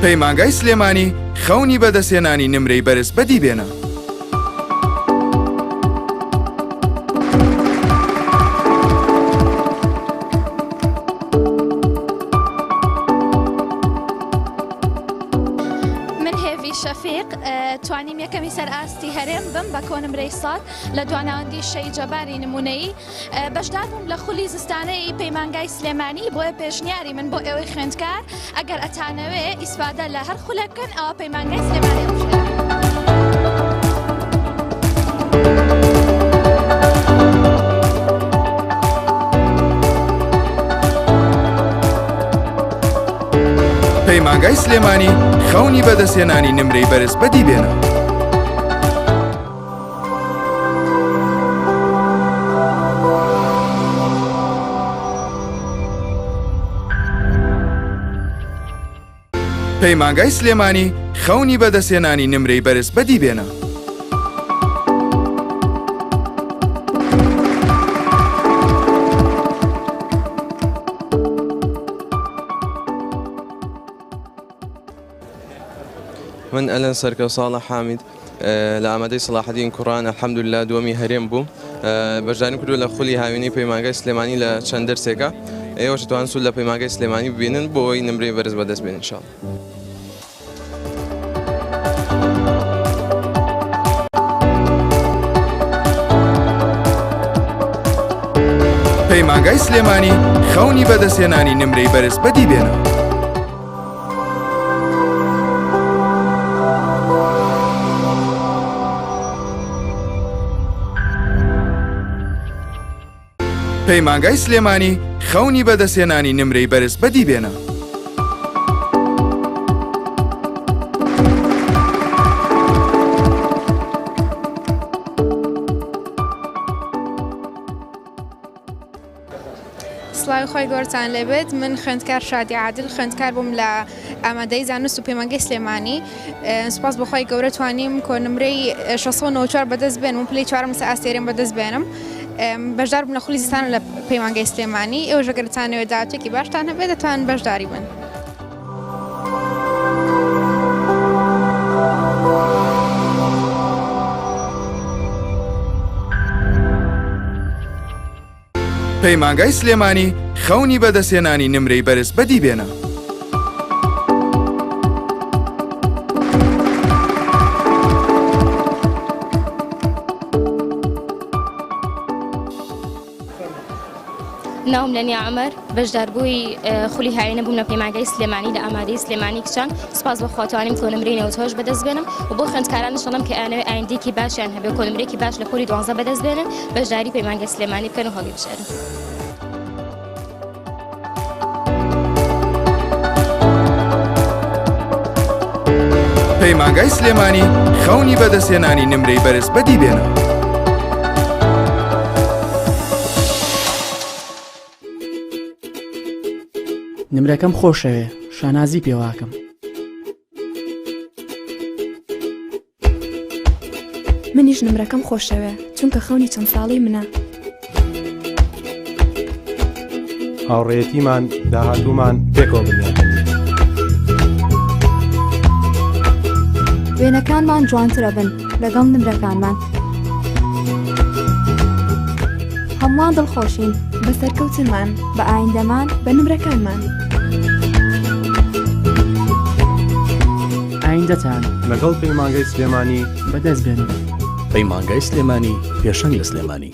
پەیمانگای سلێمانی خەونی بەدەستهێنانی نمرەی بەرز بەدی بێنە. من هێڤی شەفیق توانیم یەکەمی سەر ئاستی هەرێم بم بە کۆنمرەی سەد لە دواناوەندی شەی جەباری نمونەیی بەشدار بووم لە خولی زستانەی پەیمانگای سلێمانی بۆیە پێشنیاری من بۆ ئێوەی خوێندکار ئەگەر ئەتانەوێ ئیسفادە لە هەر خولێک بکەن ئەوە پەیمانگای سلێمانی هەڵبژێرن. پەیمانگای سلێمانی خەونی بەدەستهێنانی نمرەی بەرز بەدی بێنە. پەیمانگای سلێمانی خەونی بەدەستهێنانی نمرەی بەرز بەدی بێنە. من ئەلەن سەرکەو ساڵح حامید لە ئامادەی سەڵاحەدین کوڕان الحمدللە دووەمی هەرێم بووم بەشداریم کردووە لە خولی هاوینەی پەیمانگای سلێمانی لە چەند دەرسێکە ئێوەش دەتوانن سوود لە پەیمانگای سلێمانی ببینن بۆ ئەوەی نمرەی بەرز بەدەست بێنن ان شاء الله. پەیمانگای سلێمانی خەونی بەدەستهێنانی نمرەی بەرز بەدی بێنە. پەیمانگای سلێمانی خەونی بەدەستهێنانی نمرەی بەرز بەدی بێنە. سڵاوی خوای گەورەتان لێبێت من خوێندکار شادی عادل خوێندکار بووم لە ئامادەی زانست و پەیمانگەی سلێمانی سوپاس بۆ خوای گەورە توانیم کۆنمرەی 694 بەدەست بێنم و پلەی چوارەم لەسەر ئاستی هەرێم بەدەست بێنم بەشدار بووم لە خولی زستان لە پەیمانگەی سلێمانی ئێوەش ئەگەر بتانەوێت داهاتوویەکی باشتان هەبێت دەتوانن بەشداری بن. پەیمانگای سلێمانی خەونی بەدەستهێنانی نمرەی بەرز بەدی بێنە. ناوم لەنیا عومەر، بەشداربووی خولی هاوینە بووم لە پەیمانگای سلێمانی لە ئامادەی سلێمانی کچان، سوپاس بۆ خوا توانیم کۆنمرەی 98 بەدەست بێنم و بۆ خوێندکارانیش دەڵێم کە ئەیانەوێ ئایندەیەکی باشیان هەبێ و کۆنمرەیەکی باش لە پۆلی دوانزە بەدەست بێنن بەشداری پەیمانگای سلێمانی بکەن و هەڵیبژێرن. پەیمانگای سلێمانی خەونی بەدەستهێنانی نمرەی بەرز بەدی بێنە. نمرەکەم خۆشەوێ شانازی پێواکەم. منیش نمرەکەم خۆشەوێ چونکە خەونی چەند ساڵی منە. هاوڕێیەتیمان داهاتوومان پێکەوە بنیات دەنێین. وێنەکانمان جوانترەبن لەگەڵ نمرەکانمان. هەمووان دڵخۆشین بە سەرکەوتنمان، بە ئایندەمان، بە نمرەکانمان. ئایندەتان لەگەڵ پەیمانگەی سلێمانی بەدەست بێنن. پەیمانگای سلێمانی پێشەنگ لە سلێمانی.